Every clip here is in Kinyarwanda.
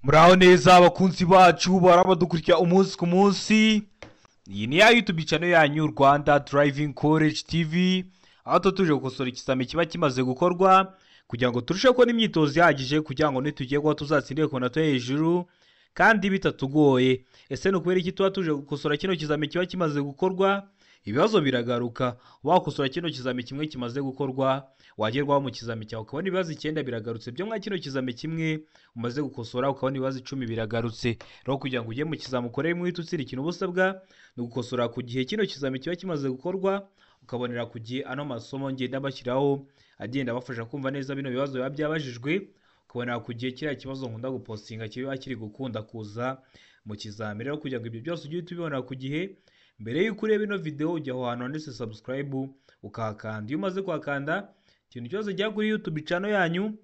Muraho neza abakunzi bacu barabadukurikira umunsi ku munsi. Iyi ni ya YouTube channel yanyu Rwanda Driving College TV, aho tuba tuje gukosora ikizami kiba kimaze gukorwa kugira ngo turusheho kubona imyitozo ihagije kugira ngo nitugiye kuba tuzatsindire ku manota yo hejuru kandi bitatugoye. Ese ni ukubera iki tuba tuje gukosora kino kizami kiba kimaze gukorwa? Ibibazo biragaruka. Wakosora kino kizami kimwe kimaze gukorwa, wagerwaho mu kizami cyawe ukabona ibibazo 9 biragarutse byo mwa kino kizami kimwe umaze gukosora, ukabona ibibazo 10 biragarutse. Rero kugira ngo ujye mu kizami ukore rimwe uhite utsindira, ikintu uba usabwa ni ugukosora ku gihe kino kizami kiba kimaze gukorwa, ukabonera ku gihe ano masomo ngenda bashyiraho agenda abafasha kumva neza bino bibazo biba byabajijwe, ukabonera ku gihe kiriya kibazo nkunda gupostinga kiba kiri gukunda kuza mu kizami. Rero kugira ngo ibyo byose ujye uhita ubibonera ku gihe, mbere y'uko ureba ino video ujya aho hantu handitse subscribe ukahakanda. Iyo umaze kuhakanda, ikintu cyose ujya kuri YouTube channel yanyu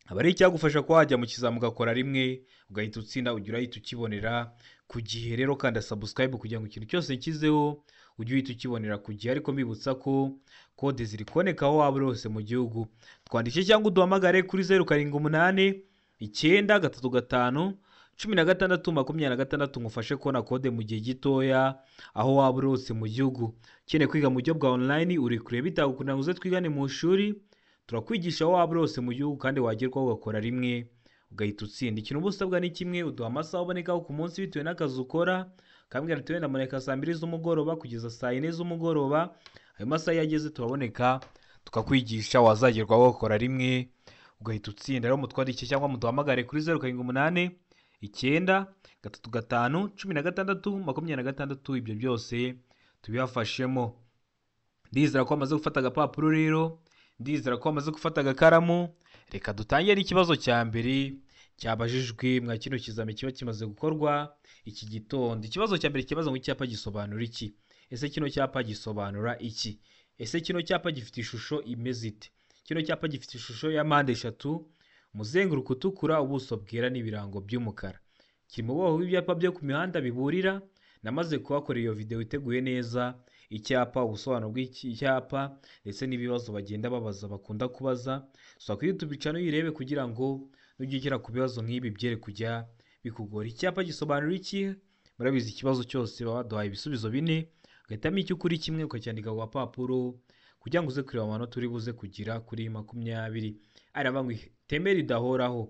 aba ari icyagufasha kuba wajya mu kizami ugakora rimwe ugahita utsinda, ujya urahita ukibonera ku gihe. Rero kanda subscribe kugira ngo ikintu cyose nshyizeho ujye uhita ukibonera ku gihe. Ariko mbibutsa ko kode ziri kuboneka aho waba uri hose mu gihugu. Twandike cyangwa uduhamagare kuri 078 9 3 5 16 26 ngufashe kubona kode mu gihe gitoya aho waba uri hose mu gihugu. Ukeneye kwiga mu buryo bwa online, uri kure bitagukundira ngo uze twigane mu ishuri, turakwigisha aho waba uri hose mu gihugu kandi wagerwaho ugakora rimwe ugahita utsinda. Ikintu uba usabwa ni kimwe, uduha amasaha ubonekaho ku munsi bitewe n'akazi ukora, ukambwira ati wenda mboneka saa 2 z'umugoroba kugeza saa 4 z'umugoroba. Ayo masaha iyo ageze turaboneka tukakwigisha, wazagerwaho ugakora rimwe ugahita utsinda. Rero mutwandike cyangwa muduhamagare kuri 078 9 3 5 16 26, ibyo byose tubibafashemo. Ndizera ko bamaze gufata agapapuro, rero ndizera ko bamaze gufata agakaramu. Reka dutangire ikibazo cya mbere cyabajijwe mwa kino kizami kiba kimaze gukorwa iki gitondo. Ikibazo cya mbere kibaza ngo icyapa gisobanura iki? Ese kino cyapa gisobanura iki? Ese kino cyapa gifite ishusho imeze ite? Kino cyapa gifite ishusho ya mpande 3, umuzenguruko utukura, ubuso bwera n'ibirango by'umukara. Kiri mu bwoko bw'ibyapa byo ku mihanda biburira. Namaze kuhakorera iyo video iteguye neza, icyapa, ubusobanuro bw'icyapa ndetse n'ibibazo bagenda babaza bakunda kubaza. So kuri YouTube channel uyirebe kugira ngo nujya ugera ku bibazo nk'ibi byere kujya bikugora. Icyapa gisobanura iki? Murabizi ikibazo cyose baba baduhaye ibisubizo 4, ugahitamo icyo ukuri kimwe ukacyandika ku gapapuro kugira ngo uze kureba amanota uri buze kugira kuri 20. Aravuga ngo iteme ridahoraho,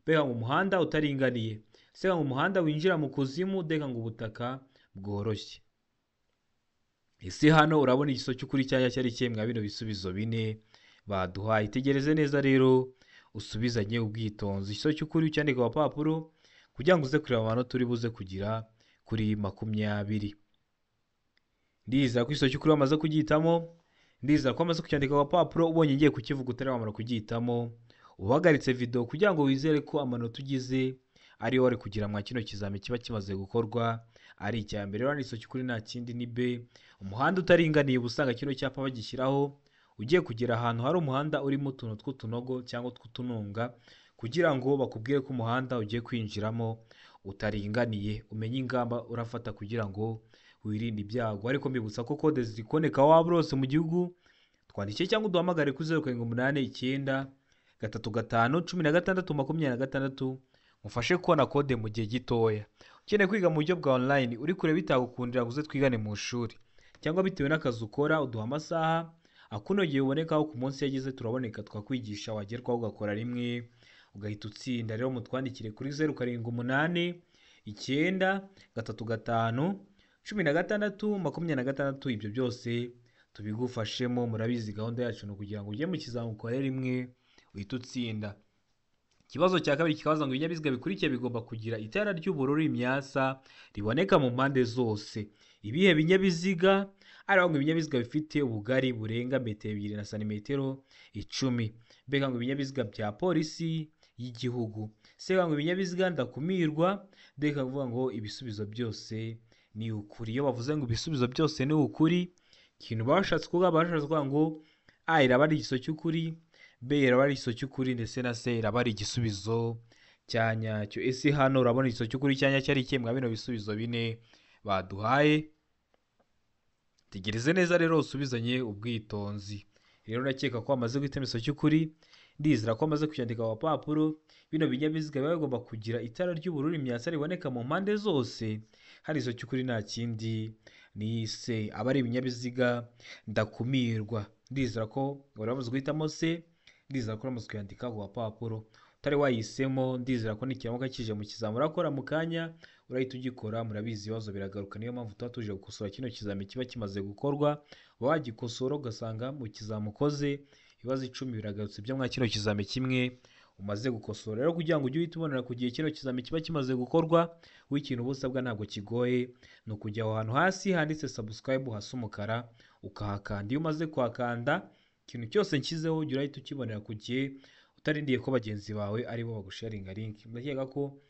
mbega ngo umuhanda utaringaniye, se ngo umuhanda winjira mu kuzimu, deka ngo ubutaka bworoshye. Ese hano urabona igiso cy'ukuri cyanya cyari kihe mwa bino bisubizo 4 baduhaye? Itegereze neza rero usubizanye ubwitonzi. Igiso cy'ukuri ucyandika ku gapapuro kugira ngo uze kureba amanota uri buze kugira kuri 20. Ndizera ko igiso cy'ukuri wamaze kugihitamo, ndizera ko wamaze kucyandika ku gapapuro. Ubonye ngiye kukivuga utari wamara kugihitamo, uhagaritse video kugira ngo wizere ko amanota ugize ariyo wari kugira mwa kino kizami kiba kimaze gukorwa ari icya mbere. Rero igiso cy'ukuri nta kindi ni B, umuhanda utaringaniye. Uba usanga kino cyapa bagishyiraho ugiye kugera ahantu hari umuhanda urimo utuntu tw'utunogo cyangwa tw'utununga, kugira ngo bakubwire ko umuhanda ugiye kwinjiramo utaringaniye, umenye ingamba urafata kugira ngo wirinde ibyago. Ariko mbibutsa ko kode ziri kuboneka aho waba uri hose mu gihugu. Twandike cyangwa uduhamagare kuri 078 9 3 5 16 26 mufashe kubona kode mu gihe gitoya. Ukeneye kwiga mu buryo bwa online, uri kure bitagukundira ngo uze twigane mu ishuri, cyangwa bitewe n'akazi ukora, uduha amasaha akunogeye ubonekaho ku munsi yageze turaboneka twakwigisha, wagerwaho ugakora rimwe ugahita utsinda. Rero mutwandikire kuri 078 9 3 5 16 26, ibyo byose tubigufashemo. Murabizi gahunda yacu ni ukugira ngo ujye mu kizami ukore rimwe uhite utsinda. Ikibazo cya kabiri kikabaza ngo ibinyabiziga bikurikiye bigomba kugira itara ry'ubururu imyasa riboneka mu mpande zose. Ibihe binyabiziga? Aravuga ngo ibinyabiziga bifite ubugari burenga metero 2 na santimetero 10. Mbega ngo ibinyabiziga bya polisi y'igihugu. Se ngo ibinyabiziga ndakumirwa, ndeka kuvuga ngo ibisubizo byose ni ukuri. Iyo bavuze ngo ibisubizo byose ni ukuri, ikintu bashatse kuvuga, bashatse kuvuga ngo A iraba ari igiso cy'ukuri, B iraba ari igiso cy'ukuri, ndetse na C iraba ari igisubizo cya nyacyo. Ese hano urabona igiso cy'ukuri cya nyacyo ari ikihe mwa bino bisubizo 4 baduhaye? Tegereze neza rero usubizanye ubwitonzi. Rero ndakeka ko wamaze guhitamo igiso cy'ukuri. Ndizera ko amaze kucyandika ku gapapuro. Bino binyabiziga biba bigomba kugira itara ry'ubururu imyatsa riboneka mu mpande zose. Hari izo cy'ukuri nta kindi ni C, aba ari ibinyabiziga ndakumirwa. Ndizera ko wari wamaze guhitamo C, ndizera ko wamaze kuyandika ku gapapuro. Utari wayihisemo, ndizera ko nikiramuka kije mu kizami urakora mu kanya urahita ugikora. Murabizi ibibazo biragaruka, niyo mpamvu tuba tuje gukosora kino kizami kiba kimaze gukorwa. Uba wagikosora ugasanga mu kizami ukoze ibibazo 10 biragarutse byo mwa kino kizami kimwe umaze gukosora. Rero kugira ngo ujye uhita ubonera ku gihe kino kizami kiba kimaze gukorwa, w'ikintu uba usabwa ntabwo kigoye, ni ukujya aho hantu hasi handitse subscribe hasi umukara ukahakanda. Iyo umaze kuhakanda, ikintu cyose nshyizeho ujya urahita ukibonera ku gihe, utarindiye ko bagenzi bawe aribo bagusharinga link. Ndakeka ko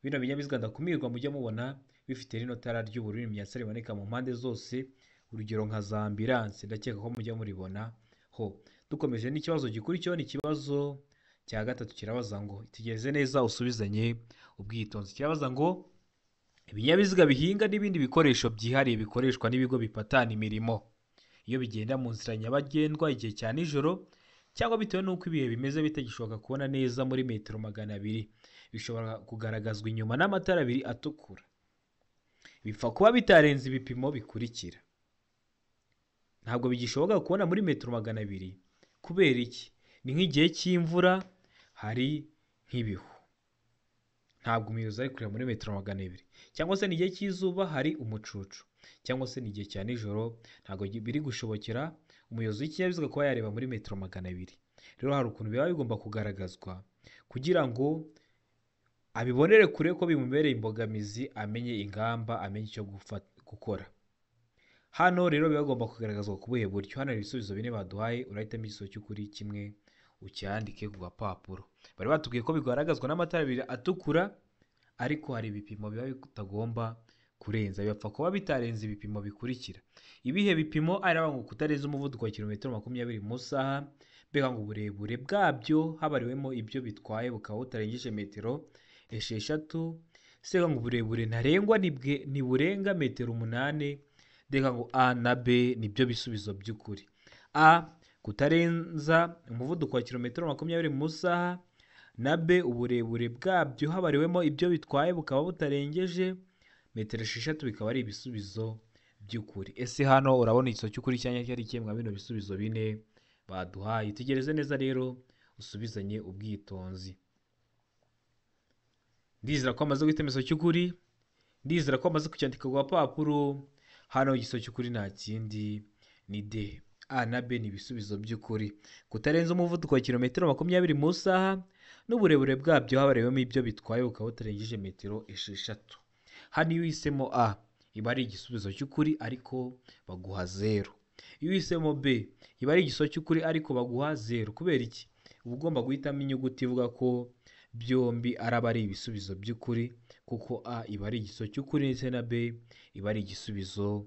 bino binyabiziga ndakumirwa mujya mubona bifite rino tara ry'ubururu imyatsa riboneka mu mpande zose, urugero nka za ambulance, ndakeka ko mujya muribona ho. Dukomeje n'ikibazo gikurikiyeho, ni ikibazo cya gatatu, kirabaza ngo itegereze neza usubizanye ubwitonzi. Kirabaza ngo ibinyabiziga bihinga n'ibindi bikoresho byihariye bikoreshwa n'ibigo bipatana imirimo iyo bigenda mu nzira nyabagendwa igihe cya nijoro, cyangwa bitewe n'uko ibihe bimeze bitagishoboka kubona neza muri metero 200, bishobora kugaragazwa inyuma n'amatara abiri atukura, bipfa kuba bitarenze ibipimo bikurikira. Ntabwo bigishoboka kubona muri metero 200. Kubera iki? Ni nk'igihe cy'imvura, hari nk'ibihu, ntabwo umuyobozi ari kureba muri metero 200, cyangwa se ni igihe cy'izuba hari umucucu, cyangwa se ni igihe cya nijoro, ntabwo biri gushobokera umuyobozi w'ikinyabiziga kuba yareba muri metero 200. Rero hari ukuntu biba bigomba kugaragazwa kugira ngo abibonere kure ko bimubereye imbogamizi, amenye ingamba, amenye icyo gukora. Hano rero biba bigomba kugaragazwa ku buhe buryo? Hano hari ibisubizo bine baduhaye, urahitamo igisubizo cy'ukuri kimwe ucyandike ku gapapuro. Bari batubwiye ko bigaragazwa n'amatara abiri atukura, ariko hari ibipimo biba bitagomba kurenza, bipfa kuba bitarenze ibipimo bikurikira. Ibihe bipimo? Ari ngo kutarenza umuvuduko wa kilometero 20 mu isaha, mbega ngo uburebure bwabyo habariwemo ibyo bitwaye bukaba butarengeje metero 6, se ngo uburebure ntarengwa ntiburenga metero 8. Reka ngo A na B nibyo bisubizo by'ukuri. A, kutarenza umuvuduko wa kilometero 20 mu isaha, na B, uburebure bwabyo habariwemo ibyo bitwaye bukaba butarengeje metero 6, bikaba ari ibisubizo by'ukuri. Ese hano urabona igisubizo cy'ukuri cyanya cyari ikihe mwa bino bisubizo bine baduhaye? Itegereze neza rero usubizanye ubwitonzi. Ndizera ko amaze guhitamo igisubizo cy'ukuri, ndizera ko amaze kucyandika ku gapapuro. Hano igisubizo cy'ukuri nta kindi ni D. A na B ni ibisubizo by'ukuri. Kutarenza umuvuduko wa kilometero 20 mu isaha n'uburebure bwabyo habarewemo ibyo bitwaye bukaba butarengeje metero 6. Hano iyo uhisemo A iba ari igisubizo cy'ukuri ariko baguha 0. Iyo uhisemo B iba ari igisubizo cy'ukuri ariko baguha 0. Kubera iki? Uba ugomba guhitamo inyuguti ivuga ko byombi araba ari ibisubizo by'ukuri, kuko A iba ari igisubizo cy'ukuri ndetse na B iba ari igisubizo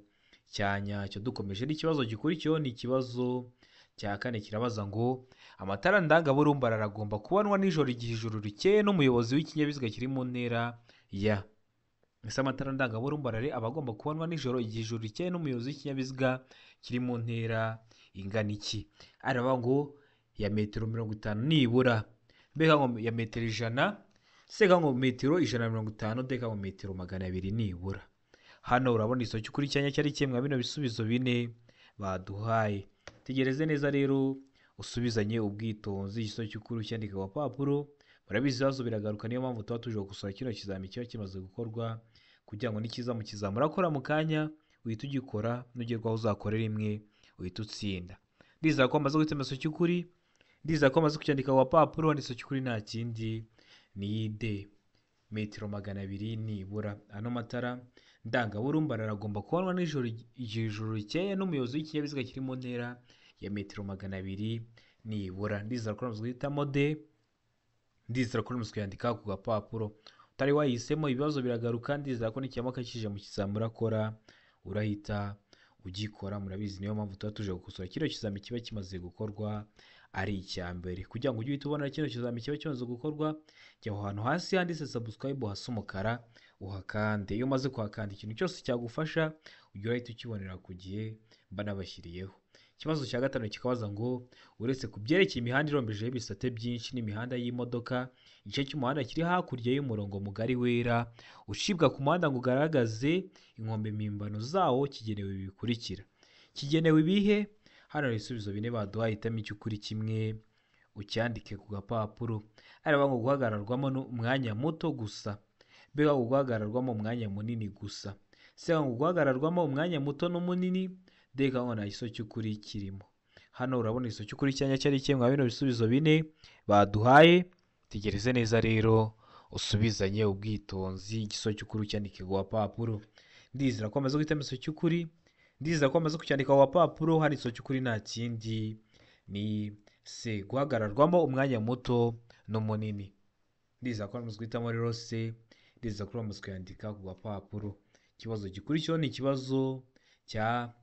cya nyacyo. Dukomeje n'ikibazo gikurikiyeho, ni ikibazo cya kane, kirabaza ngo amatara ndangaburumbarara agomba kubonwa nijoro igihe ijuru rikeye n'umuyobozi w'ikinyabiziga kiri mu ntera ya. Ese amatara ndangaburumbarare aba agomba kubonwa nijoro igihe ijuru rikeye n'umuyobozi w'ikinyabiziga kiri mu ntera ingana iki? Araba ngo ya metero 50 nibura, mbega ngo ya metero 100, sega ngo metero 150, ndeka ngo metero 200 nibura. Hano urabona igisubizo cy'ukuri cyanya cyari kimwe mwa bino bisubizo bine baduhaye. Tegereze neza rero usubizanye ubwitonzi igisubizo cy'ukuri ucyandika ku gapapuro. Murabizi ibibazo biragaruka, niyo mpamvu tuba tuje gukosora kino kizami kiba kimaze gukorwa, kugira ngo nikiza mu kizami urakora mu kanya uhita ugikora, nugerwaho uzakorera imwe uhita utsinda. Ndizera ko amaze guhitamo igisubizo cy'ukuri, ndizera ko amaze kucyandika ku gapapuro. Igisubizo cy'ukuri nta kindi ni D, metero 200 nibura. Ano matara ndangaburumbarara agomba kubonwa nijoro igihe ijuru rikeye n'umuyobozi w'ikinyabiziga kiri mu ntera ya metero 200 nibura. Ndizera ko amaze guhitamo D, ndizera ko amaze kuyandika ku gapapuro. Utari wayihisemo ibibazo biragaruka, ndizera ko nikiramuka kije mu kizami urakora urahita ugikora. Murabizi niyo mpamvu tuba tuje gukosora kino kizami kiba kimaze gukorwa ari icya mbere, kugira ngo ujye uhita ubona kino kizami kiba kimaze gukorwa. Jya aho hantu hasi handitse subscribe hasi umukara uhakande. Iyo umaze kuhakanda ikintu cyose cyagufasha ujye urahita ukibonera ku gihe mba nabashyiriyeho. Ikibazo cya gatanu kikabaza ngo uretse ku byerekeye imihanda irombejeho ibisate byinshi n'imihanda y'imodoka, igice cy'umuhanda kiri hakurya y'umurongo mugari wera ucibwa ku muhanda ngo ugaragaze inkombe mpimbano zawo kigenewe ibi bikurikira. Kigenewe ibihe? Hano hari ibisubizo bine baduhaye, hitamo icy'ukuri kimwe ucyandike ku gapapuro. Araba ngo guhagararwamo n'umwanya muto gusa, B ngo guhagararwamo umwanya munini gusa, C ngo guhagararwamo umwanya muto n'umunini, D ngo nta gisubizo cy'ukuri kirimo. Hano urabona igisubizo cy'ukuri cyanya cyari kimwe bino bisubizo bine baduhaye. Tegereze neza rero usubizanye ubwitonzi igisubizo cy'ukuri ucyandike ku gapapuro. Ndizera ko amaze guhitamo igisubizo cy'ukuri, ndizera ko amaze kucyandika ku gapapuro. Hano igisubizo cy'ukuri nta kindi ni C, guhagararwamo umwanya muto n'umunini. Ndizera ko amaze guhitamo rero C, ndizera ko amaze kuyandika ku gapapuro. Ikibazo gikurikiyeho ni ikibazo cya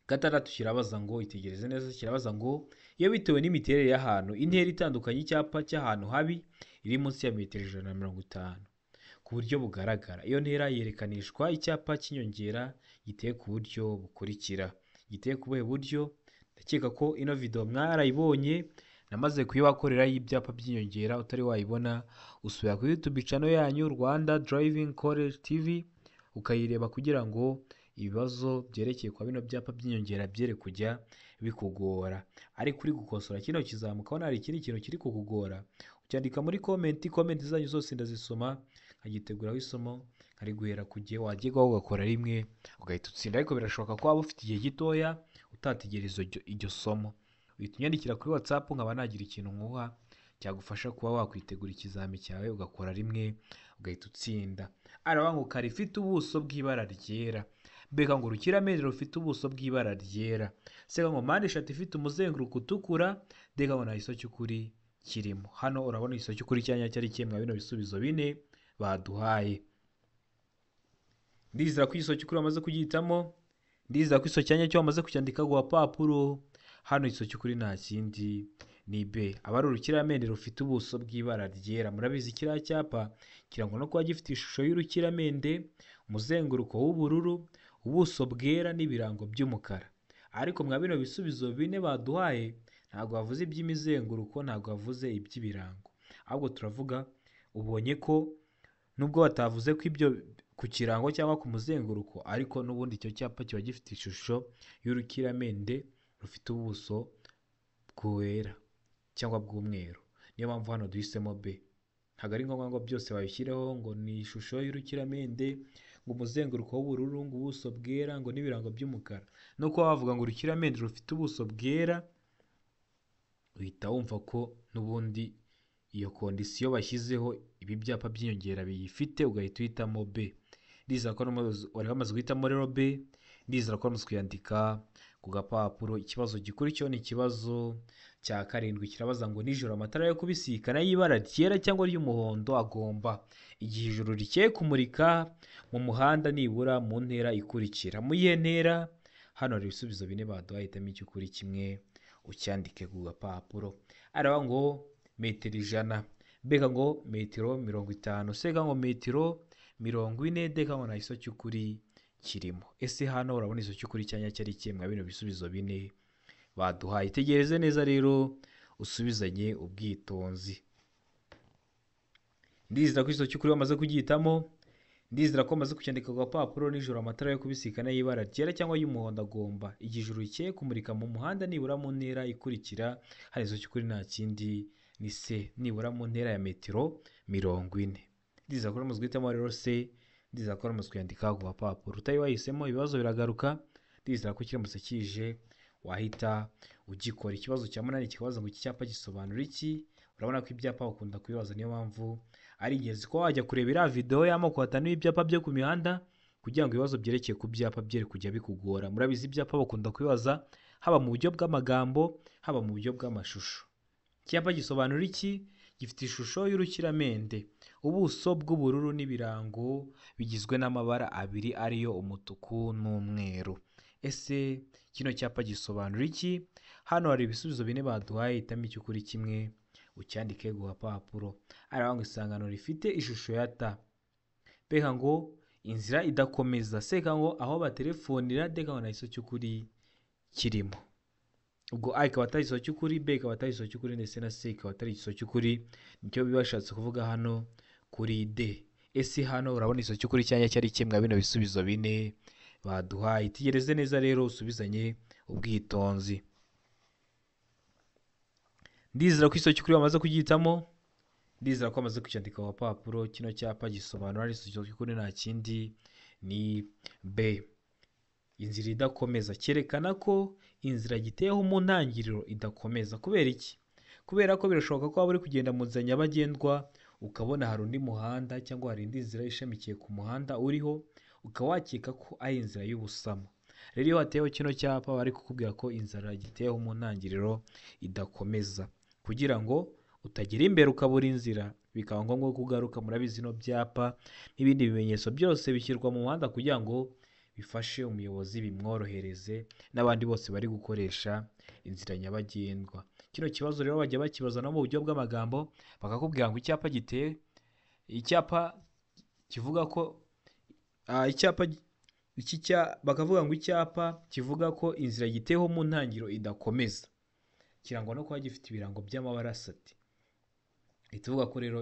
gatandatu kirabaza ngo itegereze neza, kirabaza ngo iyo bitewe n'imiterere y'ahantu intera itandukanye icyapa cy'ahantu habi iri munsi ya metero 150 ku buryo bugaragara, iyo ntera yerekanishwa icyapa cy'inyongera giteye ku buryo bukurikira. Giteye ku buhe buryo? Ndakeka ko ino video mwarayibonye, namaze kuyibakorera y'ibyapa by'inyongera. Utari wayibona usubira kuri YouTube channel yanyu Rwanda Driving College TV ukayireba kugira ngo ibibazo byerekeye kwa bino byapa by'inyongera byere kujya bikugora. Ariko uri gukosora kino kizamuka ubona hari ikindi kintu kiri kukugora, ucyandika muri comment, comment zanyu zose ndazisoma nkagiteguraho isomo nkariguhera ku gihe wagerwaho ugakora rimwe ugahita utsinda. Ariko birashoboka ko waba ufite igihe gitoya utategereza iryo somo, uhita unyandikira kuri WhatsApp nkaba nagira ikintu nkuha cyagufasha kuba wakwitegura ikizami cyawe ugakora rimwe ugahita utsinda. Aravuga ngo kare ifite ubuso bw'ibara ryera, mbega ngo urukiramende rufite ubuso bw'ibara ryera, se ngo mpande eshatu ifite umuzenguruko utukura, ndeka ngo nta gisubizo cy'ukuri kirimo. Hano urabona igisubizo cy'ukuri cyanya cyari kimwe bino bisubizo bine baduhaye. Ndizera ko igisubizo cy'ukuri bamaze kugihitamo, ndizera ko igisubizo cyanya cyo bamaze kucyandika ku gapapuro. Hano igisubizo cy'ukuri nta kindi ni B, aba ari urukiramende rufite ubuso bw'ibara ryera. Murabizi kiriya cyapa kirangwa no kuba gifite ishusho y'urukiramende, umuzenguruko w'ubururu, ubuso bwera n'ibirango by'umukara. Ariko mwa bino bisubizo bine baduhaye ntabwo bavuze iby'imizenguruko, ntabwo bavuze iby'ibirango, ahubwo turavuga ubonye ko nubwo batavuze ko ibyo ku kirango cyangwa ku muzenguruko, ariko n'ubundi icyo cyapa kiba gifite ishusho y'urukiramende rufite ubuso bwera cyangwa bw'umweru. Niyo mpamvu hano duhisemo B. Ntabwo ari ngombwa ngo byose babishyireho ngo ni ishusho y'urukiramende, ngo umuzenguruko w'ubururu, ngo ubuso bwera, ngo n'ibirango by'umukara. No kuba bavuga ngo urukiramende rufite ubuso bwera, uhita wumva ko n'ubundi iyo kondisiyo bashyizeho ibi byapa by'inyongera biyifite, ugahita uhitamo B. Ndizera ko wari wamaze guhitamo rero B, ndizera ko wamaze kuyandika ku gapapuro. Ikibazo gikurikiyeho ni ikibazo cya karindwi kirabaza ngo nijoro amatara yo kubisikana y'ibara ryera cyangwa ry'umuhondo agomba igihe ijoro rikeye kumurika mu muhanda nibura mu ntera ikurikira. Mu iyihe ntera? Hano hari ibisubizo bine baduhaye, hitamo icy'ukuri kimwe ucyandike ku gapapuro. Aravuga ngo metero 100, mbega ngo metero 50, sega ngo metero 40, deka ngo nta gisubizo cy'ukuri kirimo. Ese hano urabona igisubizo cy'ukuri cyanya cyari kimwe bino bisubizo bine baduhaye. Tegereze neza rero usubizanye ubwitonzi. Ndizera ko igisubizo cy'ukuri bamaze kugihitamo, ndizera ko bamaze kucyandika ku gapapuro. Nijoro amatara yo kubisikana y'ibara ryera cyangwa y'umuhondo agomba igihe ijoro rikeye kumurika mu muhanda nibura mu ntera ikurikira. Hari igisubizo cy'ukuri nta kindi ni C, nibura mu ntera ya metero 40. Ndizera ko bamaze guhitamo rero C, ndizera ko bamaze kuyandika ku gapapuro. Utari wahisemo ibibazo biragaruka, ndizera ko kiramutse kije wahita ugikora. Ikibazo cya munani kikabaza ngo iki cyapa gisobanura iki? Urabona ko ibyapa bakunda kubibaza, niyo mpamvu ari ingenzi ko wajya kureba iriya video y'amoko atanu y'ibyapa byo ku mihanda kugira ngo ibibazo byerekeye ku byapa byere kujya bikugora. Murabizi ibyapa bakunda kubibaza haba mu buryo bw'amagambo, haba mu buryo bw'amashusho. Icyapa gisobanura iki? Gifite ishusho y'urukiramende, ubuso bw'ubururu n'ibirango bigizwe n'amabara abiri ariyo umutuku n'umweru. Ese kino cyapa gisobanura iki? Hano hari ibisubizo bine baduhaye, hitamo icy'ukuri kimwe ucyandike ku gapapuro. Aravuga ngo isangano rifite ishusho ya T, mbega ngo inzira idakomeza, seka ngo aho batelefonera, deka ngo nta gisubizo cy'ukuri kirimo. Ubwo A ikaba atari igisubizo cy'ukuri, B ikaba atari igisubizo cy'ukuri, ndetse na C ikaba atari igisubizo cy'ukuri. Nicyo biba bashatse kuvuga hano kuri D. Ese hano urabona igisubizo cy'ukuri cyanya cyari kimwe bino bisubizo bine baduhaye? Itegereze neza rero usubizanye ubwitonzi. Ndizera ko igisubizo cy'ukuri bamaze kugihitamo, ndizera ko bamaze kucyandika ku gapapuro. Kino cyapa gisobanura igisubizo cy'ukuri nta kindi ni B. Inzira idakomeza cyerekana ko inzira giteyeho mu ntangiriro idakomeza. Kubera iki? Kubera ko birashoboka ko waba uri kugenda mu nzira nyabagendwa ukabona hari undi muhanda cyangwa hari indi nzira ishamikiye ku muhanda uriho, ukaba wakeka ko ari inzira y'ubusamo. Rero iyo hateyeho kino cyapa bari kukubwira ko inzira giteyeho mu ntangiriro idakomeza, kugira ngo utagera imbere ukabura inzira bikaba ngombwa ko ugaruka. Murabizi ino byapa n'ibindi bimenyetso byose bishyirwa mu muhanda kugira ngo bifashe umuyobozi, bimworohereze n'abandi bose bari gukoresha inzira nyabagendwa. Kino kibazo rero bajya bakibaza no mu buryo bw'amagambo, bakakubwira ngo icyapa giteye, icyapa kivuga ko icyapa iki cya, bakavuga ngo icyapa kivuga ko inzira giteyeho mu ntangiriro idakomeza kirangwa no kuba gifite ibirango by'amabara asati. Ituvuga ko rero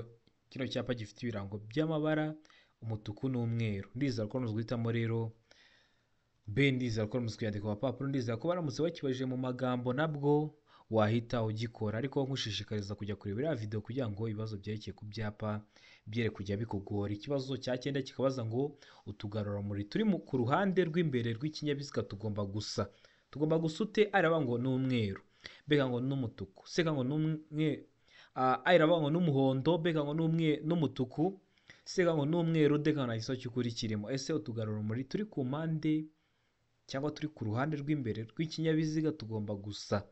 kino cyapa gifite ibirango by'amabara umutuku n'umweru. Ndizera ko guhitamo rero B, ndizera ko kuyandika ku gapapuro, ndizera ko baramutse bakibajije mu magambo nabwo wahita ugikora. Ariko nkushishikariza kujya kureba iriya video kugira ngo ibibazo byerekeye ku byapa byere kujya bikugora. Ikibazo cya 9 kikabaza ngo utugarurarumuri turi ku ruhande rw'imbere rw'ikinyabiziga tugomba gusa. Tugomba gusa ute? Araba ngo ni umweru, B ngo ni umutuku, C ngo ni umwe, A iravuga ngo ni umuhondo, B ngo ni n'umutuku, C ngo ni umweru, D ngo nta gisubizo cy'ukuri kirimo. Ese utugarurarumuri turi ku mpande cyangwa turi ku ruhande rw'imbere rw'ikinyabiziga tugomba gusa?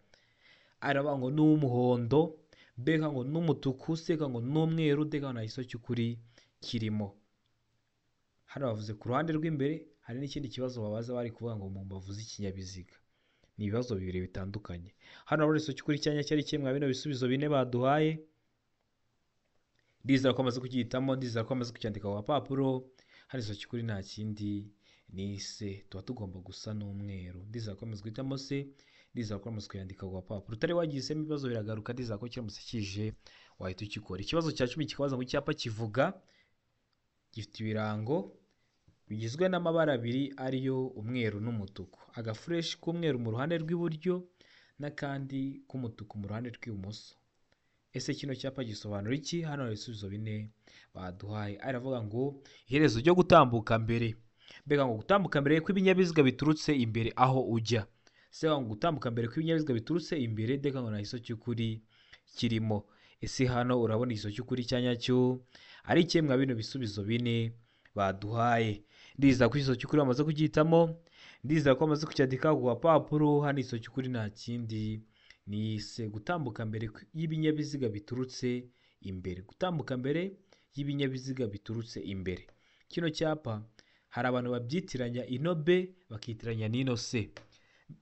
A iravuga ngo ni umuhondo, B ngo ni umutuku, C ngo ni umweru, D ngo nta gisubizo cy'ukuri kirimo. Hano bavuze ku ruhande rw'imbere, hari n'ikindi kibazo babaza bari kuvuga ngo mu mbavu z'ikinyabiziga. Ni ibibazo bibiri bitandukanye. Hano urabona igisubizo cy'ukuri cyanya cyari kimwe bino bisubizo bine baduhaye. Ndizera ko amaze kugihitamo, ndizera ko amaze kucyandika ku gapapuro. Hano igisubizo cy'ukuri nta kindi ni C, tuba tugomba gusa n'umweru. Ndizera ko amaze guhitamo C, ndizera ko amaze kuyandika ku gapapuro. Utari wagihisemo ibibazo biragaruka, ndizera ko kiramutse kije wahita ukikora. Ikibazo cya 10 kikabaza ngo icyapa kivuga gifite ibirango bigizwe n'amabara abiri ariyo umweru n'umutuku, agafureshi k'umweru mu ruhande rw'iburyo n'akandi k'umutuku mu ruhande rw'ibumoso. Ese kino cyapa gisobanura iki? Hano hari ibisubizo bine baduhaye. Aravuga ngo iherezo ryo gutambuka mbere, mbega ngo gutambuka mbere kw'ibinyabiziga biturutse imbere aho ujya. Se ngo gutambuka mbere kw'ibinyabiziga biturutse imbere, deka ngo nta gisubizo cy'ukuri kirimo. Ese hano urabona igisubizo cy'ukuri cya nyacyo ari ikemwa bino bisubizo bine baduhaye? Ndizera ko igisubizo cy'ukuri bamaze kugihitamo, ndizera ko bamaze kucyandika ku gapapuro. Hano igisubizo cy'ukuri nta kindi ni se, gutambuka mbere y'ibinyabiziga biturutse imbere. Gutambuka mbere y'ibinyabiziga biturutse imbere. Kino cyapa hari abantu babyitiranya ino B bakitiranya n'ino C.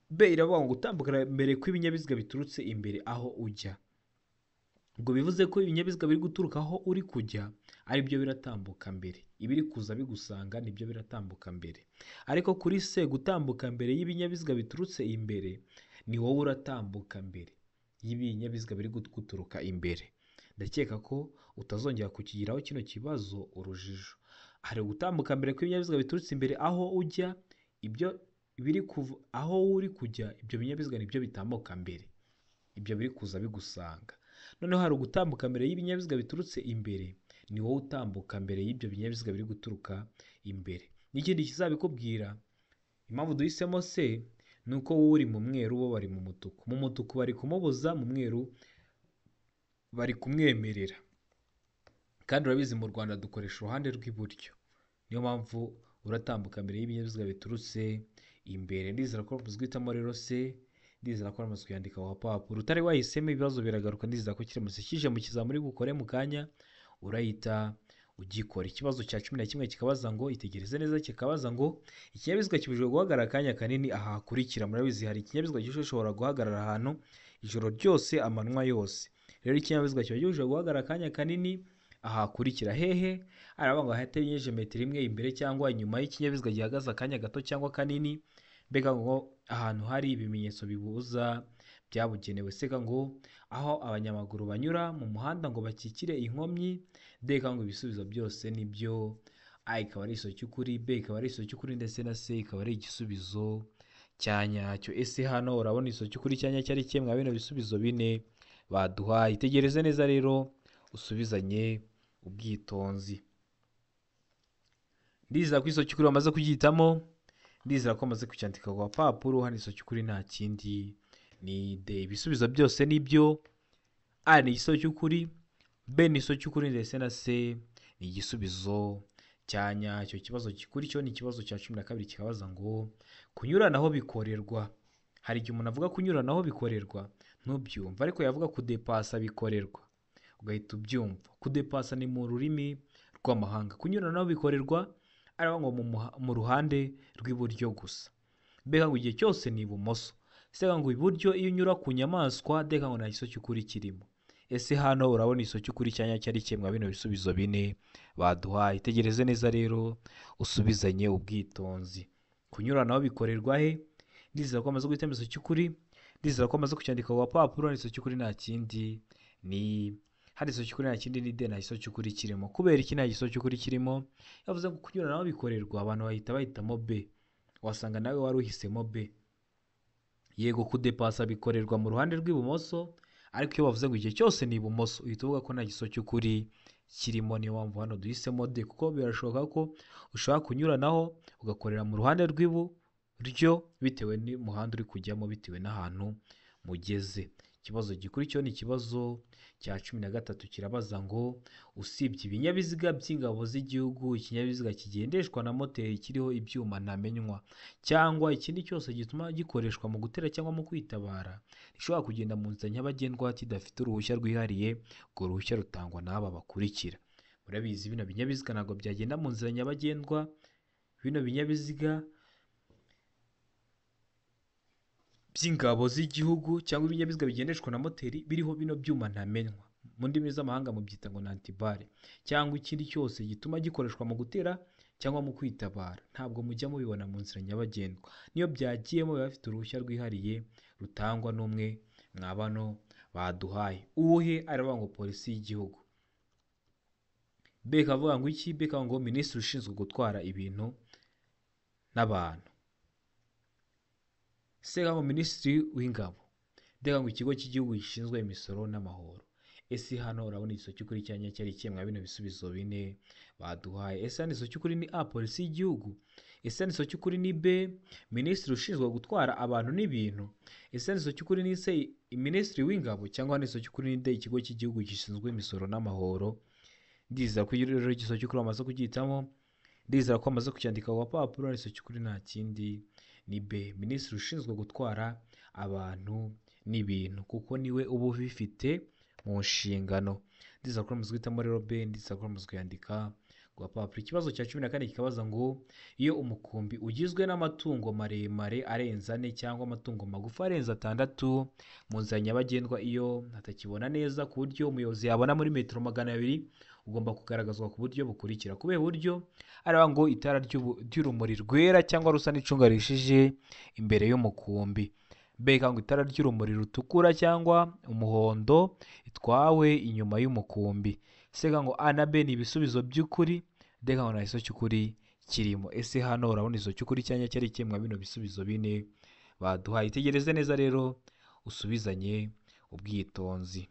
B iravuga ngo gutambuka mbere kw'ibinyabiziga biturutse imbere aho ujya. Ubwo bivuze ko ibinyabiziga biri guturuka aho uri kujya ari byo biratambuka mbere, ibiri kuza bigusanga nibyo biratambuka mbere. Ariko kuri C, gutambuka mbere y'ibinyabiziga biturutse imbere ni wowe uratambuka mbere y'ibinyabiziga biri guturuka imbere. Ndakeka ko utazongera kukigiraho kino kibazo urujijo. Hari gutambuka mbere kw'ibinyabiziga biturutse imbere aho ujya, ibyo biri kuva aho uri kujya, ibyo binyabiziga nibyo bitambuka mbere, ibyo biri kuza bigusanga. Noneho hari ugutambuka mbere y'ibinyabiziga biturutse imbere, ni wowe utambuka mbere y'ibyo binyabiziga biri guturuka imbere. N'ikindi kizabikubwira impamvu duhisemo C ni uko wowe uri mu mweru, bo bari mu mutuku. Mu mutuku bari kumubuza, mu mweru bari kumwemerera. Kandi urabizi mu Rwanda dukoresha uruhande rw'iburyo, niyo mpamvu uratambuka mbere y'ibinyabiziga biturutse imbere. Ndizera ko guhitamo rero C, ndizera ko bamaze kuyandika ku gapapuro. Utari wahisemo ibibazo biragaruka, ndizera ko kiramutse kije mu kizamini uri bukore mu kanya urahita ugikora. Ikibazo cya 11 kikabaza ngo itegereze neza, kikabaza ngo ikinyabiziga kibujijwe guhagarara akanya kanini aha hakurikira. Murabizi hari ikinyabiziga gishobora guhagarara ahantu ijoro ryose amanywa yose. Rero ikinyabiziga kiba gishobora guhagarara akanya kanini aha hakurikira hehe? Aravuga ngo hatarengeje metero imwe imbere cyangwa inyuma y'ikinyabiziga gihagaze akanya gato cyangwa kanini, mbega ngo ahantu hari ibimenyetso bibuza byabugenewe. C ngo aho abanyamaguru banyura mu muhanda ngo bakikire inkomyi. D ngo ibisubizo byose nibyo. A ikaba ari igisubizo cy'ukuri, B ikaba ari igisubizo cy'ukuri ndetse na C ikaba ari igisubizo cya nyacyo. Ese hano urabona igisubizo cy'ukuri cya nyacyo ari kimwe mwa bino bisubizo bine baduhaye? Itegereze neza rero usubizanye ubwitonzi. Ndizera ko igisubizo cy'ukuri bamaze kugihitamo, ndizera ko bamaze kucyandika ku gapapuro. Hano igisubizo cy'ukuri nta kindi ni D. Ibisubizo byose nibyo. A ni igisubizo cy'ukuri, B ni igisubizo cy'ukuri ndetse na C ni igisubizo cya nyacyo. Ikibazo gikurikiyeho ni ikibazo cya 12 kikabaza ngo kunyuranaho bikorerwa. Hari igihe umuntu avuga kunyuranaho bikorerwa ntubyumva, ariko yavuga kudepasa bikorerwa ugahita ubyumva. Kudepasa ni mu rurimi rw'amahanga, kunyuranaho bikorerwa ari ngo mu ruhande rw'iburyo gusa. Mbega ngo igihe cyose ni ibumoso. C ngo iburyo iyo unyura ku nyamaswa. D ngo nta gisubizo cy'ukuri kirimo. Ese hano urabona igisubizo cy'ukuri cya nyacyo ari kimwe mwa bino bisubizo bine baduhaye? Itegereze neza rero usubizanye ubwitonzi. Kunyuranaho bikorerwa he? Ndizera ko amaze guhitamo igisubizo cy'ukuri, ndizera ko amaze kucyandika ku gapapuro. Igisubizo cy'ukuri nta kindi ni hano, igisubizo cy'ukuri nta kindi ni D, nta gisubizo cy'ukuri kirimo. Kubera iki nta gisubizo cy'ukuri kirimo? Yavuze ngo kunyuranaho bikorerwa, abantu bahita bahitamo B. Wasanga nawe wari uhisemo B. Yego, kudepasa bikorerwa mu ruhande rw'ibumoso, ariko iyo bavuze ngo igihe cyose ni ibumoso uhita uvuga ko nta gisubizo cy'ukuri kirimo. Niyo mpamvu hano duhisemo D, kuko birashoboka ko ushobora kunyuranaho ugakorera mu ruhande rw'iburyo bitewe n'umuhanda uri kujyamo, bitewe n'ahantu mugeze. Ikibazo gikurikiyeho ni ikibazo cya 13 kirabaza ngo usibye ibinyabiziga by'ingabo z'igihugu, ikinyabiziga kigendeshwa na moteri kiriho ibyuma ntamenywa cyangwa ikindi cyose gituma gikoreshwa mu gutera cyangwa mu kwitabara gishobora kugenda mu nzira nyabagendwa kidafite uruhushya rwihariye. Urwo ruhushya rutangwa n'aba bakurikira. Murabizi bino binyabiziga ntabwo byagenda mu nzira nyabagendwa. Bino binyabiziga by'ingabo z'igihugu cyangwa ibinyabiziga bigendeshwa na moteri biriho bino byuma ntamenywa, mu ndimi z'amahanga mubyita ngo ni antibare, cyangwa ikindi cyose gituma gikoreshwa mu gutera cyangwa mu kwitabara, ntabwo mujya mubibona mu nzira nyabagendwa. Niyo byagiyemo biba bifite uruhushya rwihariye rutangwa n'umwe mwa bano baduhaye. Uwuhe? Aravuga ngo polisi y'igihugu. B ikavuga ngo iki? B ikavuga ngo minisitiri ushinzwe gutwara ibintu n'abantu. C ngo minisitiri w'ingabo. D ngo ikigo cy'igihugu gishinzwe imisoro n'amahoro. Ese hano urabona igisubizo cy'ukuri cya nyacyo ari kimwe mwa bino bisubizo bine baduhaye? Ese hano igisubizo cy'ukuri ni A, polisi y'igihugu? Ese hano igisubizo cy'ukuri ni B, minisitiri ushinzwe gutwara abantu n'ibintu? Ese hano igisubizo cy'ukuri ni C, minisitiri w'ingabo? Cyangwa hano igisubizo cy'ukuri ni D, ikigo cy'igihugu gishinzwe imisoro n'amahoro? Ndizera ko rero igisubizo cy'ukuri bamaze kugihitamo, ndizera ko bamaze kucyandika ku gapapuro. Igisubizo cy'ukuri nta kindi ni B, minisitiri ushinzwe gutwara abantu n'ibintu, kuko niwe uba ubifite mu nshingano. Ndizera ko bamaze guhitamo rero B, ndizera ko bamaze kuyandika ku gapapuro. Ikibazo cya 14 kikabaza ngo iyo umukumbi ugizwe n'amatungo maremare arenze 4 cyangwa amatungo magufi arenze 6 mu nzira nyabagendwa, iyo atakibona neza ku buryo umuyobozi yabona muri metero 200, ugomba kugaragazwa ku buryo bukurikira. Kubera uburyo araba ngo itara ry'urumuri rwera cyangwa rusa n'icunga rishije imbere y'umukumbi. B ngo itara ry'urumuri rutukura cyangwa umuhondo itwawe inyuma y'umukumbi. C ngo A na B ni ibisubizo by'ukuri. D ngo nta gisubizo cy'ukuri kirimo. Ese hano urabona igisubizo cy'ukuri cya nyacyo ari kimwe mwa bino bisubizo bine baduhaye? Itegereze neza rero usubizanye ubwitonzi.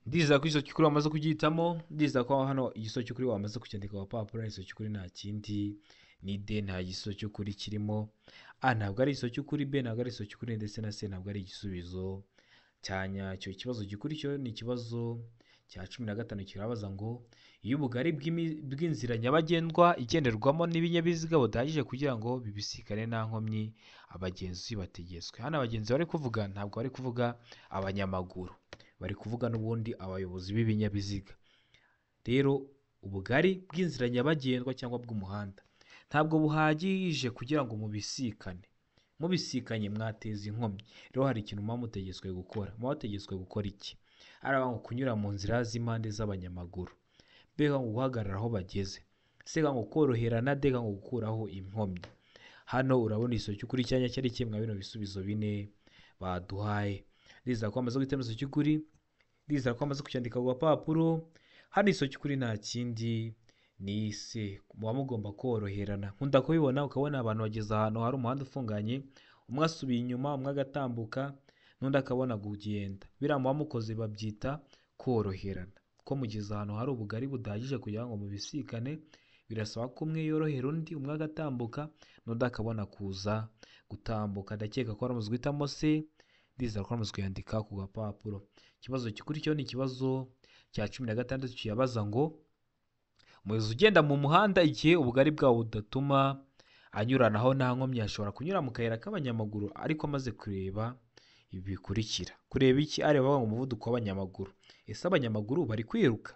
Ndizera ko igisubizo cy'ukuri wamaze kugihitamo, ndizera ko hano igisubizo cy'ukuri wamaze kucyandika ku gapapuro. Igisubizo cy'ukuri nta kindi ni D, nta gisubizo cy'ukuri kirimo. A ntabwo ari igisubizo cy'ukuri, B ntabwo ari igisubizo cy'ukuri ndetse na C ntabwo ari igisubizo cya nyacyo. Ikibazo gikurikiyeho ni ikibazo cya 15 kirabaza ngo iyo ubugari bw'inzira nyabagendwa igenderwamo n'ibinyabiziga budahagije kugira ngo bibisikane nta nkomyi, abagenzi bategetswe. Hano abagenzi bari kuvuga ntabwo bari kuvuga abanyamaguru, bari kuvuga n'ubundi abayobozi b'ibinyabiziga. Rero ubugari bw'inzira nyabagendwa cyangwa bw'umuhanda ntabwo buhagije kugira ngo mubisikane. Mubisikanye mwateza inkomyi. Rero hari ikintu muba mutegetswe gukora. Muba mutegetswe gukora iki? Araba ngo kunyura mu nzira z'impande z'abanyamaguru, B ngo guhagarara aho bageze, C ngo koroherana, D ngo gukuraho inkomyi. Hano urabona igisubizo cy'ukuri cyanya cyari kimwe bino bisubizo bine baduhaye. Ndizera ko amaze guhitamo igisubizo cy'ukuri, ndizera ko amaze kucyandika ku gapapuro. Hano igisubizo cy'ukuri nta kindi ni C, muba mugomba koroherana. Nkunda kubibona ukabona abantu bageze ahantu hari umuhanda ufunganye, umwe asubiye inyuma, umwe agatambuka, n'undi akabona kugenda. Biriya muba mukoze babyita koroherana. Ko mugeze ahantu hari ubugari budahagije kugira ngo mubisikane, birasaba ko umwe yorohera undi, umwe agatambuka, n'undi akabona kuza gutambuka. Ndakeka ko waramaze guhitamo C, ndizera ko waramaze kuyandika ku gapapuro. Ikibazo gikurikiyeho ni ikibazo cya 16 kiyabaza ngo umuyobozi ugenda mu muhanda igihe ubugari bwawo budatuma anyuranaho nta nkomyi ashobora kunyura mu kayira k'abanyamaguru ariko amaze kureba ibi bikurikira. Kureba iki? Areba ngo umuvuduko w'abanyamaguru. Ese abanyamaguru bari kwiruka?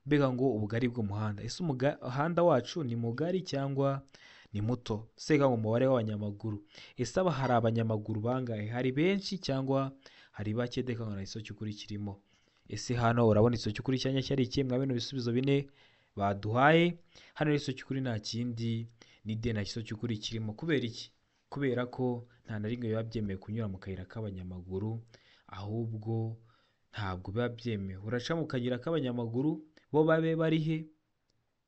Mbega ngo ubugari bw'umuhanda. Ese umuhanda wacu ni mugari cyangwa ni muto? Sega ngo umubare w'abanyamaguru. Ese aba hari abanyamaguru bangahe? Hari benshi cyangwa hari bake? Deka ngo nta cy'ukuri kirimo. Ese hano urabona igisubizo cy'ukuri cyanya cyari ikihe mwa bino bisubizo bine baduhaye? Hano igisubizo cy'ukuri nta kindi ni D, nta gisubizo cy'ukuri kirimo. Kubera iki? Kubera ko nta na rimwe biba byemewe kunyura mu kayira k'abanyamaguru, ahubwo ntabwo biba byemewe. Uraca mu kayira k'abanyamaguru bo babe bari he?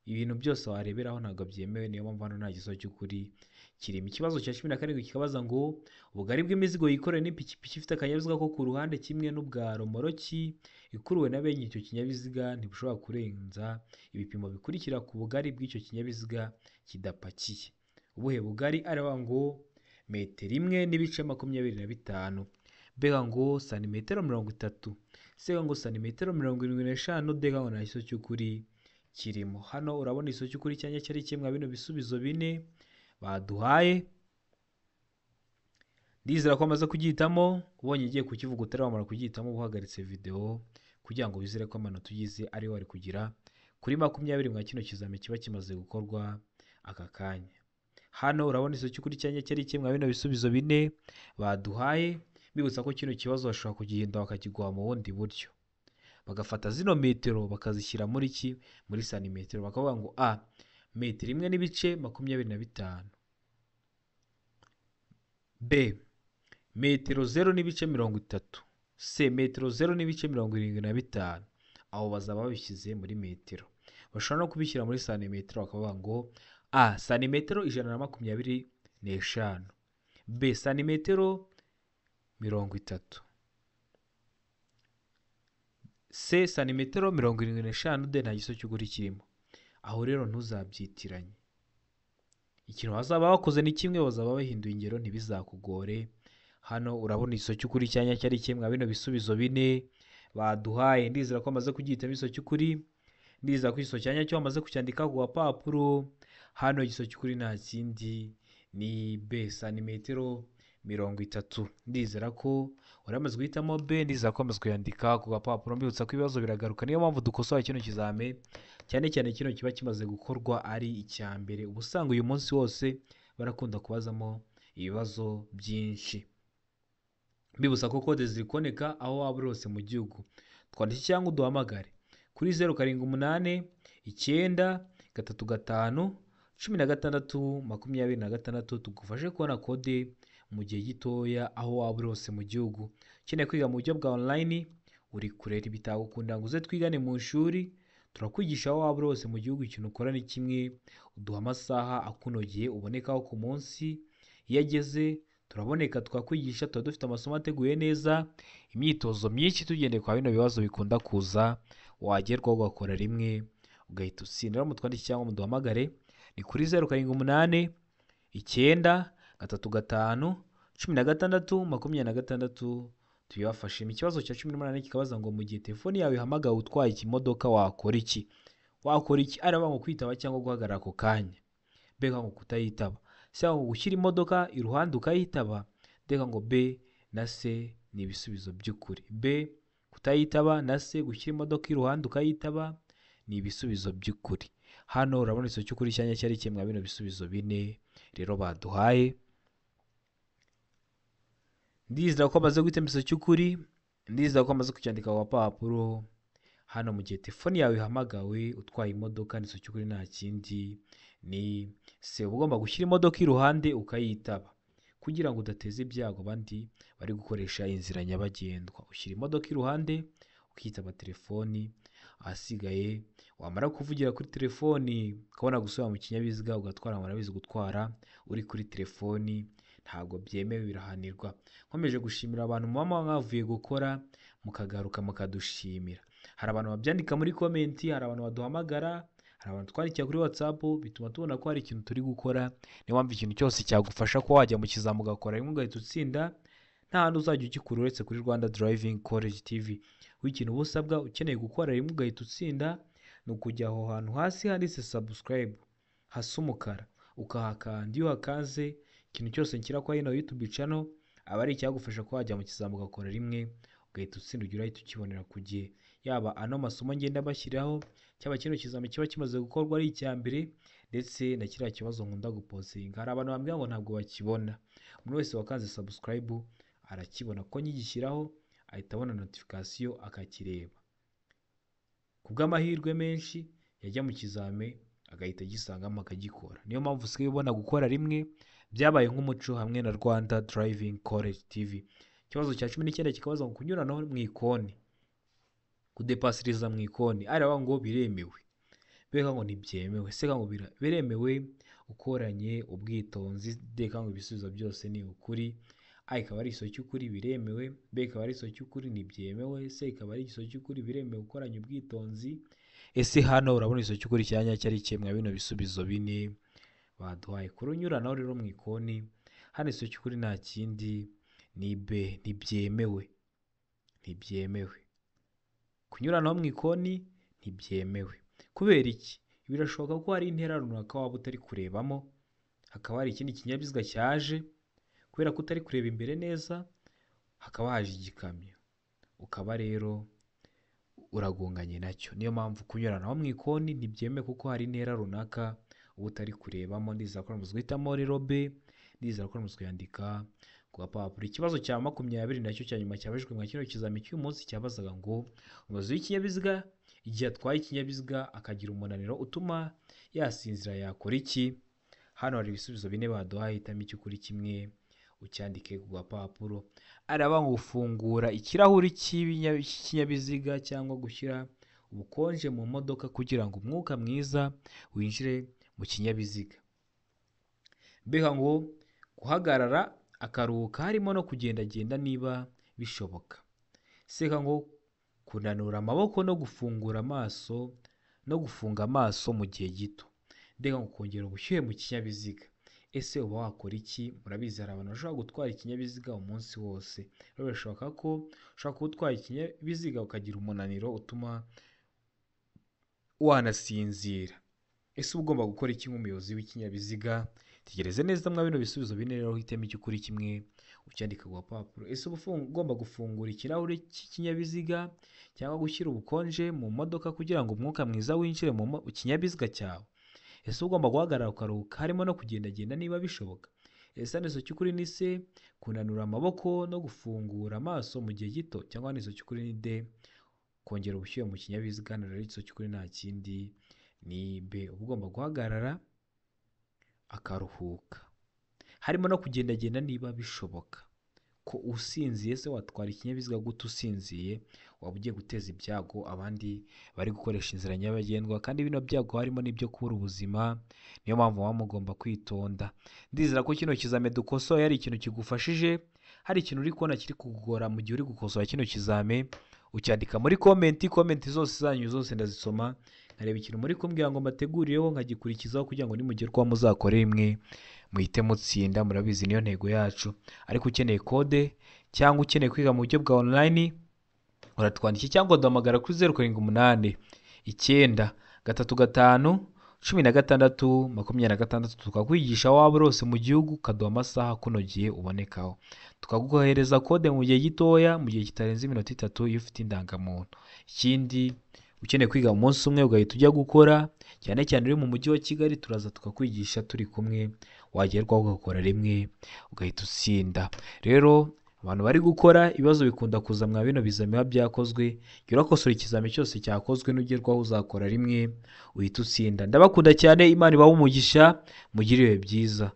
Ibintu byose wareberaho ntabwo byemewe, niyo mpamvu hano nta gisubizo cy'ukuri kirimo. Ikibazo cya 17 kikabaza ngo ubugari bw'imizigo yikorewe n'ipikipiki ifite akanyabiziga ko ku ruhande kimwe n'ubwa romoroki ikuruwe na bene icyo kinyabiziga ntibushobora kurenza ibipimo bikurikira ku bugari bw'icyo kinyabiziga kidapakiye. Ubuhe bugari? Areba ngo metero 1.25, mbega ngo santimetero 30, sega ngo santimetero 75, dega ngo nta gisubizo cy'ukuri kirimo. Hano urabona igisubizo cy'ukuri cyanya cyari kimwe bino bisubizo bine baduhaye. Ndizera ko amaze kugihitamo. Ubonye igiye kukivuga utaramara kugihitamo uhagaritse video kugira ngo wizere ko amanota ugize ari wari kugira kuri 20 mwa kino kizami kiba kimaze gukorwa aka kanya. Hano urabona igisubizo cy'ukuri cyanya cyari kimwe bino bisubizo bine baduhaye. Bibutsa ko kino kibazo bashobora kugihindura bakakiguha mu bundi buryo, bagafata zino metero bakazishyira muri ki? Muri santimetero, bakavuga ngo a metero 1.25, b metero 0.30, c metero 0.75. Aho bazaba babishyize muri metero. Bashobora no kubishyira muri santimetero bakavuga ngo a santimetero 125, b santimetero 30, c santimetero 75, d nta gisubizo cy'ukuri kirimo. Aho rero ntuzabyitiranye. Ikintu bazaba bakoze ni kimwe, bazaba bahinduye ingero ntibizakugore. Hano urabona igisubizo cy'ukuri cyanya cyari kimwe bino bisubizo bine baduhaye. Ndizera ko amaze kugihitamo igisubizo cy'ukuri, ndizera ko igisubizo cyanya cyo amaze kucyandika ku gapapuro. Hano igisubizo cy'ukuri nta kindi ni b santimetero 30. Ndizera ko uramaze guhitamo b, ndizera ko amaze kuyandika ku gapapuro. Mbibutsa ko ibibazo biragaruka, niyo mpamvu dukosora kino kizame, cyane cyane kino kiba kimaze gukorwa ari icya mbere. Uba usanga uyu munsi wose barakunda kubazamo ibibazo byinshi. Mbibutsa ko kode ziri kuboneka aho waba uri hose mu gihugu. Twandike cyangwa uduhamagare kuri 0 7 8 9 3 5 16 26, tugufashe kubona kode mu gihe gitoya aho waba uri hose mu gihugu. Ukeneye kwiga mu buryo bwa online, uri kure bitagukunda ngo uze twigane mu ishuri, turakwigisha aho waba uri hose mu gihugu. Ikintu ukora ni kimwe, uduha amasaha akunogeye ubonekaho ku munsi. Iyo ageze turaboneka twakwigisha, tuba dufite amasomo ateguye neza, imyitozo myinshi tugendeye kwa bino bibazo bikunda kuza, wagerwaho ugakora rimwe ugahita utsinda. Rero mutwandike cyangwa muduhamagare ni kuri 0 7 8 9 3 5 16 26, tubibafashe. Ikibazo cya 18 kikabaza ngo mu gihe telefoni yawe ihamagawe utwaye ikimodoka wakora iki? Wakora iki? Araba ngo kwitaba cyangwa guhagarara ako kanya, mbega ngo kutayitaba, cyangwa ngo gushyira imodoka iruhande ukayitaba. Ndeka ngo b na c ni ibisubizo by'ukuri. B kutayitaba na c gushyira imodoka iruhande ukayitaba ni ibisubizo by'ukuri. Hano urabona igisubizo cy'ukuri cyanya cyari kimwe bino bisubizo bine rero baduhaye. Ndizera ko amaze guhitamo igisubizo cy'ukuri, ndizera ko amaze kucyandika ku gapapuro. Hano mu gihe telefoni yawe ihamagawe utwaye imodoka, ni cy'ukuri nta kindi ni C. Uba ugomba gushyira imodoka iruhande ukayitaba kugira ngo udateza ibyago abandi bari gukoresha inzira nyabagendwa. Ushyira imodoka iruhande ukitaba telefoni, ahasigaye wamara kuvugira kuri telefoni ukabona gusubira mu kinyabiziga ugatwara. Murabizi gutwara uri kuri telefoni ntabwo byemewe, birahanirwa. Nkomeje gushimira abantu muba mwavuye gukora mukagaruka mukadushimira. Hari abantu babyandika muri comment, hari abantu baduhamagara, hari abantu twandikira kuri WhatsApp, bituma tubona ko hari ikintu turi gukora. Niyo mpamvu ikintu cyose cyagufasha kuba wajya mu kizami ugakora rimwe ugahita utsinda, nta handi uzajya ugikura uretse kuri Rwanda Driving College TV. Ikintu uba usabwa ukeneye gukora rimwe ugahita utsinda ni ukujya aho hantu hasi handitse subscribe hasa umukara ukahakanda. Iyo uhakanze ikintu cyose nshyira kwa ino YouTube channel aba ari icyagufasha kuba wajya mu kizami ugakora rimwe ugahita utsinda, ujya urahita ukibonera ku gihe. Yaba ano masomo ngenda bashyiraho, cyaba kino kizami kiba kimaze gukorwa ari icya mbere, ndetse na kiriya kibazo nkunda gupostinga. Hari abantu bambwira ngo ntabwo bakibona. Umuntu wese wakanze subscribe arakibona, kuko nyigishyiraho ahita abona notification akakireba. Ku bw'amahirwe menshi yajya mu kizami agahita agisangamo akagikora. Niyo mpamvu usigaye ubona gukora rimwe byabaye nk'umuco hamwe na Rwanda Driving College TV. Ikibazo cya 19 kikabaza ngo kunyuranaho mu ikoni, kudepasiriza mu ikoni, araba ngo biremewe, beka ngo ntibyemewe, seka ngo biremewe ukoranye ubwitonzi, deka ngo ibisubizo byose ni ukuri. A ikaba ari igisozi cy'ukuri biremewe, B ikaba ari igisozi cy'ukuri ntibyemewe, C ikaba ari igisozi cy'ukuri biremewe ukoranye ubwitonzi. Ese hano urabona igisozi cy'ukuri cya nyacyo ari ikihe mwa bino bisubizo bine baduhaye? Kurunyuranaho rero mu ikoni, hano igisozi cy'ukuri nta kindi ni B, ntibyemewe, ntibyemewe. Kunyuranaho mu ikoni ntibyemewe. Kubera iki? Birashoboka ko hari intera runaka waba utari kurebamo, hakaba hari ikindi kinyabiziga cyaje, kubera ko utari kureba imbere neza hakaba haje igikamyo, ukaba rero uragonganye nacyo. Niyo mpamvu kunyuranaho mu ikoni ntibyemewe, kuko hari intera runaka uba utari kurebamo. Ndizera ko muzi guhitamo rero B, ndizera ko muzi kuyandika ku gapapuro. Ikibazo cya 20 nacyo cya nyuma cyabajijwe mu kino kizami cy'uyu munsi cyabazaga ngo umuyobozi w'ikinyabiziga igihe atwaye ikinyabiziga akagira umunaniro utuma yasinzira yakora iki? Hano hari ibisubizo bine baduhaye, hitamo icy'ukuri kimwe ucyandike ku gapapuro. Araba ngo gufungura ikirahuri cy'ikinyabiziga cyangwa gushyira ubukonje mu modoka kugira ngo umwuka mwiza winjire mu kinyabiziga. Mbega ngo guhagarara akaruhuka harimo no kugendagenda niba bishoboka. Seka ngo kunanura amaboko no gufungura amaso no gufunga amaso mu gihe gito. Mbega ngo kongera ubushyuhe mu kinyabiziga. Ese uba wakora iki? Murabizi hari abantu bashobora gutwara ikinyabiziga umunsi wose. Rero birashoboka ko ushobora kuba utwaye ikinyabiziga ukagira umunaniro utuma wanasinzira. Ese uba ugomba gukora iki nk'umuyobozi w'ikinyabiziga? Tegereze neza mwa bino bisubizo bine rero uhitemo icy'ukuri kimwe ucyandika ku gapapuro. Ese uba ugomba gufungura ikirahure cy'ikinyabiziga cyangwa gushyira ubukonje mu modoka kugira ngo umwuka mwiza winjire mu kinyabiziga cyawe? Ese ugomba guhagarara ukaruhuka harimo no kugendagenda niba bishoboka? Ese igisubizo cy'ukuri ni C, kunanura amaboko no gufungura amaso mu gihe gito, cyangwa igisubizo cy'ukuri ni D, kongera ubushyuhe mu kinyabiziga? Hano rero igisubizo cy'ukuri nta kindi ni B, uba ugomba guhagarara akaruhuka harimo no kugendagenda niba bishoboka. Ko usinziye se watwara ikinyabiziga gute usinziye? Waba ugiye guteza ibyago abandi bari gukoresha inzira nyabagendwa, kandi bino byago harimo n'ibyo kubura ubuzima. Niyo mpamvu muba mugomba kwitonda. Ndizera ko kino kizame dukosoye hari ikintu kigufashije, hari ikintu uri kubona kiri kukugora mu gihe uri gukosora kino kizame, ucyandika muri comment. Comment zose zanyu zose ndazisoma, nkareba ikintu muri kumbwira ngo mbategurireho nkagikurikizaho kugira ngo nimugerwaho muzakore rimwe muhite mutsinda. Murabizi niyo ntego yacu. Ariko ukeneye kode cyangwa ukeneye kwiga mu buryo bwa online uratwandikira cyangwa uduhamagara kuri 0 7 8 9 3 5 16 26, tukakwigisha waba uri hose mu gihugu, ukaduha amasaha akunogeye ubonekaho, tukaguhereza kode mu gihe gitoya, mu gihe kitarenze iminota 3 iyo ufite indangamuntu. Ikindi ukeneye kwiga umunsi umwe ugahita ujya gukora, cyane cyane uri mu mujyi wa Kigali, turaza tukakwigisha turi kumwe, wagerwaho ugakora rimwe ugahita utsinda. Rero Abantu bari gukora ibibazo bikunda kuza mwa bino bizami biba byakozwe. Jya urakosora ikizami cyose cyakozwe, nugerwaho uzakora rimwe uhita utsinda. Ndabakunda cyane, Imana ibahe umugisha, mugire ibihe byiza.